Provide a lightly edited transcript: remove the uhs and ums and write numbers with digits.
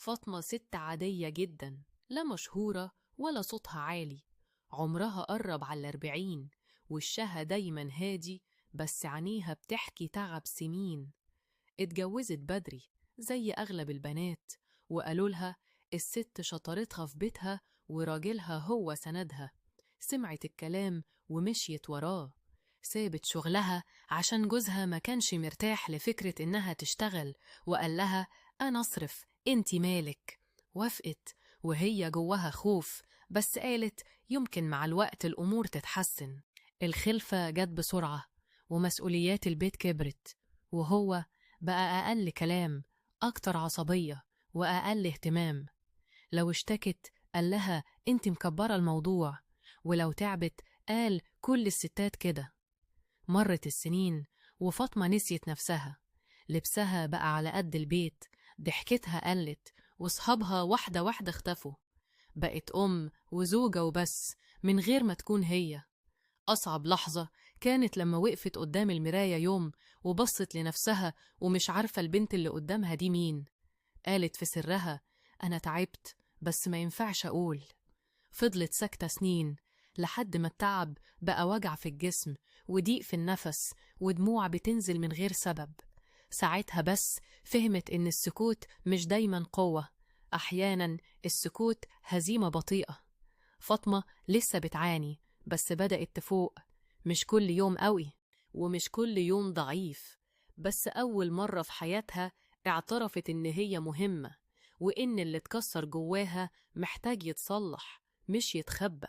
فاطمة ست عادية جدا، لا مشهورة ولا صوتها عالي. عمرها قرب على 40، وشها دايما هادي، بس عينيها بتحكي تعب سنين. اتجوزت بدري زي أغلب البنات، وقالوا لها الست شطارتها في بيتها وراجلها هو سندها. سمعت الكلام ومشيت وراه. سابت شغلها عشان جوزها ما كانش مرتاح لفكرة إنها تشتغل، وقال لها أنا أصرف، انتي مالك. وافقت وهي جواها خوف، بس قالت يمكن مع الوقت الأمور تتحسن. الخلفة جت بسرعة ومسؤوليات البيت كبرت، وهو بقى أقل كلام، أكتر عصبية وأقل اهتمام. لو اشتكت قال لها انت مكبرة الموضوع، ولو تعبت قال كل الستات كده. مرت السنين وفاطمة نسيت نفسها. لبسها بقى على قد البيت، ضحكتها قلت، وصحابها واحدة واحدة اختفوا. بقت أم وزوجة وبس، من غير ما تكون هي. أصعب لحظة كانت لما وقفت قدام المراية يوم وبصت لنفسها ومش عارفة البنت اللي قدامها دي مين. قالت في سرها أنا تعبت، بس ما ينفعش أقول. فضلت ساكتة سنين لحد ما التعب بقى وجع في الجسم وضيق في النفس ودموع بتنزل من غير سبب. ساعتها بس فهمت إن السكوت مش دايما قوة، أحيانا السكوت هزيمة بطيئة. فاطمة لسه بتعاني، بس بدأت تفوق. مش كل يوم قوي ومش كل يوم ضعيف، بس أول مرة في حياتها اعترفت إن هي مهمة، وإن اللي اتكسر جواها محتاج يتصلح مش يتخبى.